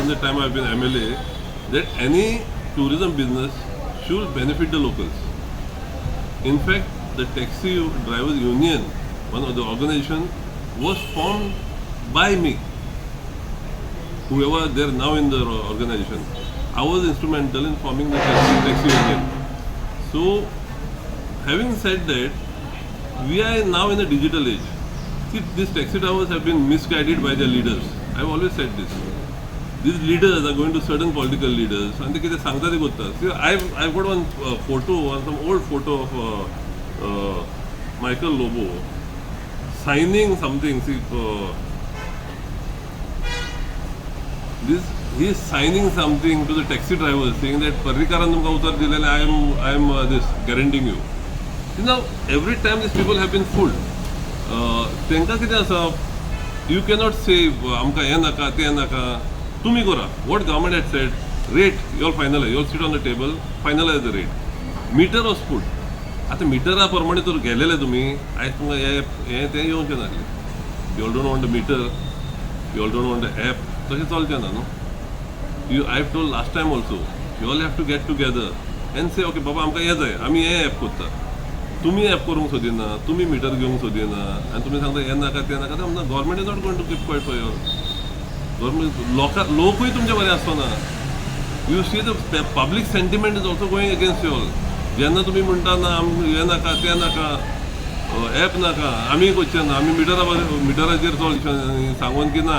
Since the time I been MLA that any tourism business should benefit the locals. In fact, the taxi drivers union, one of the organization, was formed by me. Whoever there now in the organization, I was instrumental in forming the taxi union. So, having said that, we are now in a digital age. See, these taxi drivers have been misguided by their leaders. I've always said this. These leaders are going to certain political leaders and ते कितें सांगता ते करता. See, I've got one photo, one some old photo of Michael Lobo signing something. See, this he is signing something to the taxi drivers saying that पर्रीकारान तुमकां उतर दिलेलें, I am this guaranteeing you. See, now every time these people have been fooled. तांकां कितें आसा, you cannot से आमकां हें नाका, तें नाका, तुमी करा. What government had said, rate you all finalize, you all sit on the table, finalize the rate. Meter was put. आतां मिटरा प्रमाणे तर गेलेले तुमी, आयज तुमकां हें हें तें येवचें नासलें. You all don't want the meter, you all don't want the app, तशें चलचें ना न्हू. You I have told last time also, you all have to get together and say, okay बाबा, आमकां हें जाय, आमी हें एप करता. तुमी एप करूंक सोदिना, तुमी मिटर घेवंक सोदिना आनी तुमी सांगता हें नाका, तें नाका. तें government is not going to keep quiet for your government. लोकां लोकूय तुमचे बरें आसचो ना. You see, the public sentiment is also going against you all. जेन्ना तुमी म्हणटा ना आम हें नाका, तें नाका, एप नाका, आमी करचें ना, आमी मिटरा मिटराचेर चल सांगून की ना.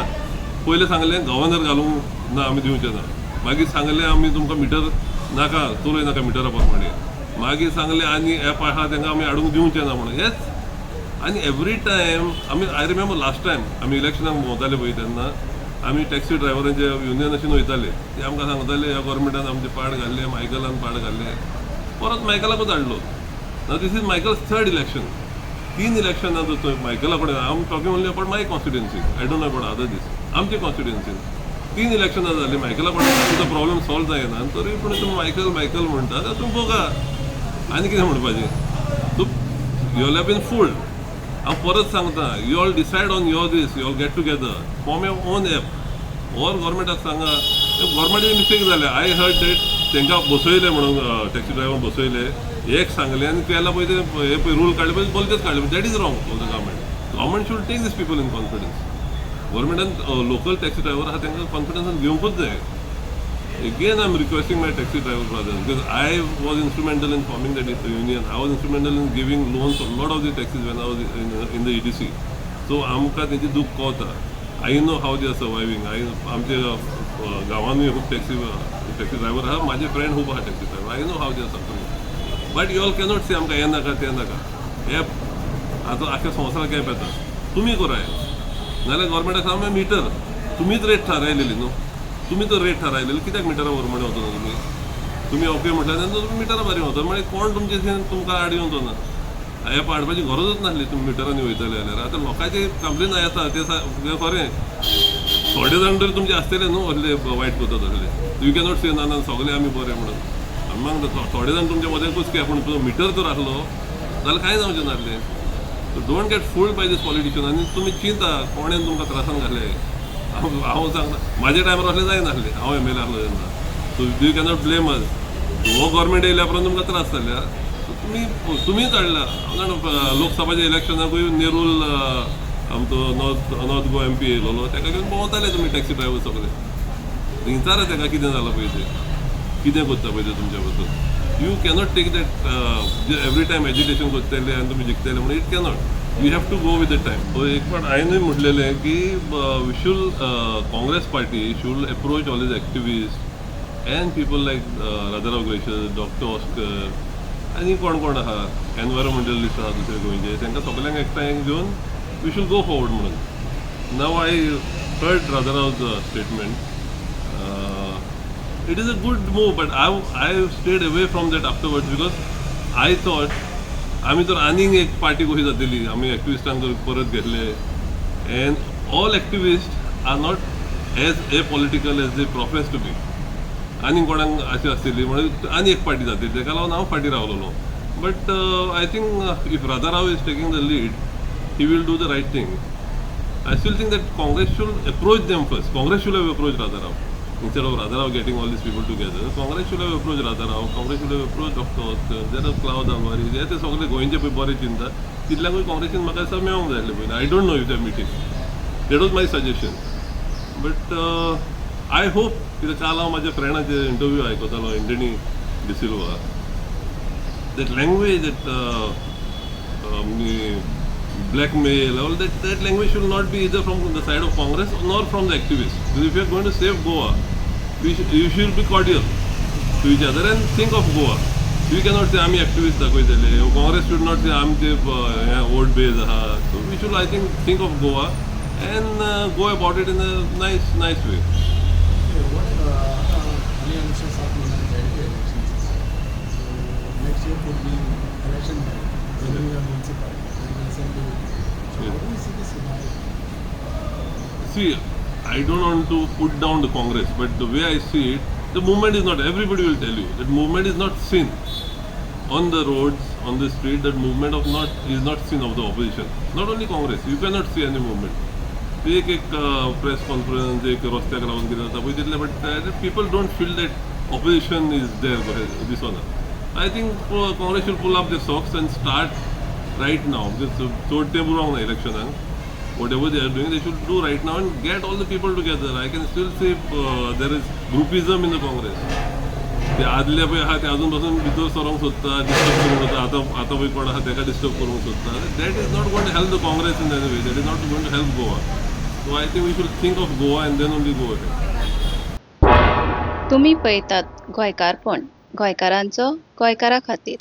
पयलें सांगलें गव्हर्नर घालूंक ना, आमी दिवचें ना. मागीर सांगलें आमी तुमकां मिटर नाका, चलय नाका मिटरा प्रमाणे. मागीर सांगलें आनी एप आहा, तांकां आमी हाडूंक दिवचें ना म्हणून. हेच आनी एवरी टायम आमी, I remember last time आमी इलेक्शनाक भोंवताले पळय, तेन्ना आमी टॅक्सी ड्रायव्हरांचे युनियनाशीन वयताले. ते आमकां सांगताले, ह्या गव्हर्मेंटान आमचे पाड घाल्ले, मायकलान पाड घाल्ले. परत मायकलाकूच हाडलो ना. This is Michael's third election. तीन इलेक्शनां तो मायकला कडेन. I am talking only about my constituency, I don't know about other this. आमची कॉन्स्टिट्युएन्सीन तीन इलेक्शनां जालीं, मायकला कडेन तुमचो प्रॉब्लेम सॉल्व जायना आनी तरी पूण तुमी मायकल मायकल म्हणटा जाल्यार तुमी बघा आनी कितें म्हणपाचें. तूं you all have been fooled. हांव परत सांगता, you all decide on your this, you all get together, form your own app or गव्हर्मेंटाक सांगा. गव्हर्मेंटाची मिस्टेक जाल्या. I heard that तांकां बसयले म्हणून, टॅक्सी ड्रायव्हर बसयले, एक सांगले आनी केला पळय ते हे पळय रूल काडले पळय, भलतेच काडले. That is wrong of the government. Government should take these people in confidence. गव्हर्मेंटान local taxi driver आहा तांकां कॉन्फिडन्सान घेवंकूच जाय. Again, I'm requesting my taxi driver brothers because I was instrumental in forming that union. I was instrumental in giving loans to a lot of the taxis when I was in the EDC. So आमकां तेंची दूख कळता. I know how they are surviving. I आमचे गांवांनूय खूब taxi driver आहा, म्हाजे friend खूब आहा taxi driver. I know how they are suffering. But you all cannot से आमकां हें नाका, तें नाका. एप आतां आख्या संवसाराक एप येता, तुमी कराय, नाजाल्यार गव्हर्मेंटाक सांग मिटर तुमीच रेट थारायलेली न्हू. तुमी तर रेट थारायलेली, कित्याक मिटरा प्रमाणे वचना तुमी? तुमी ओके म्हटल्यार तेन्ना तुमी मिटरा बारी वता, मागीर कोण तुमचे तुमकां आड येवचो ना. एप हाडपाची गरजूच नासली तुमी मिटरांनी वयतले जाल्यार. आतां लोकांचे कंप्लेन येता ते खरें, थोडे जाण तरी तुमचे आसतले न्हू असले वायट करता तसले. You cannot से ना ना सगळे आमी बरे म्हणून. आमी मागता, थोडे जाण तुमच्या मदें कुसके, पूण तुजो मिटर जर आसलो जाल्यार कांय जावचें नासलें. So don't get fooled by this politician. आनी तुमी चिंता कोणेन तुमकां त्रासान घाले. हांव सांगता, म्हाज्या टायमार असलें जायनासलें, हांव एमएलए आसलो तेन्ना. So you cannot blame अस. हो गव्हर्मेंट येयल्या उपरांत तुमकां त्रास जाल्या. सो तुमी तुमीच हाडला. हांव जाणा, लोकसभाच्या इलेक्शनाकूय नेरूल आमचो नॉर्थ गोवा एमपी येयलेलो, ताका घेवन भोंवताले तुमी टॅक्सी ड्रायव्हर सगळे. विचारा ताका कितें जालां पळय तें, कितें करता पळय तें तुमच्या बद्दल. You cannot take that every time agitation करतले आनी तुमी जिखतले म्हणून. It cannot. You have to go with the time. एक फावट हांवेंनूय म्हटलेलें की we should Congress party should approach all these activist and people like Rajarao Gracias, Doctor Oscar आनी कोण कोण आहा, एनवायरमेंटलिस्ट आहा दुसरे गोंयचे, तांकां सगल्यांक एकठांय घेवन we should go forward म्हणून. Now I heard Raja Rao's statement. It is a good move, but I stayed away from that afterwards because I thought आमी तर आनीक एक पार्टी कशी जातली, आमी एक्टिविस्टांक जर परत घेतले, and all activist are not as apolitical as they profess to be. आनी कोणाक अशें आसतली म्हणून आनी एक पार्टी जातली, ताका लागून हांव फाटीं रावलेलो. But I think if Raja Rao is taking the lead, he will do the right thing. I still think that Congress should approach them first. Congress should have approached Raja Rao. Instead of Radha Rao getting all these people together, Congress should have approached Radha Rao, Congress should have approached Dr. Oscar, there are Cloud Alvares, हे ते सगळे गोंयचे पळय बरे चिंता तितल्यांकूय काँग्रेसीन म्हाका दिसता मेळोंक जाय आसलें पयलीं. I don't know if they meeting. That was my suggestion, but I hope, कित्याक काल हांव म्हाज्या फ्रेंडाचे interview आयकतालो, Anthony D'Silva, that language, that blackmail, all that, that language should not be either from the side of Congress nor from the activists. Because if you are going to save Goa, you should be cordial to each other and think of Goa. You cannot say आमी activists दाखयतले, Congress should not say आमचे vote base आहा. So we should, I think, think of Goa and go about it in a nice, nice way. Okay, what आतां आनी आमच्या 7 म्हयन्यान जायते elections. So next year could be election time. Then we have municipality, then assembly. So how do you see this scenario? See, I don't want to put down the Congress, but the way I see it, the movement is not, everybody will tell you, that movement is not seen on the roads, on the street, that movement of not is not seen of the opposition. Not only Congress, you cannot see any movement. एक एक press conference, एक रस्त्याक रावन कितें जाता पळय तितलें, but people don't feel that opposition is there दिसना. I think Congress should pull up the socks and start right now, because चड तेंप उरोंक ना इलेक्शनाक. Whatever they are doing, they should do right now and get all the people together. I can still say there is groupism in the Congress. ते आदले पळय आहा ते अजून पासून भितर सरोंक सोदता, डिस्टर्ब करूंक सोदता. आतां आतां पळय कोण आहा तेका डिस्टर्ब करूंक सोदता. That is not going to help the Congress in any way. That is not going to help Goa. So I think we should think of Goa and then only go ahead. तुमी पळयतात गोंयकारपण, गोंयकारांचो गोंयकारा खातीर.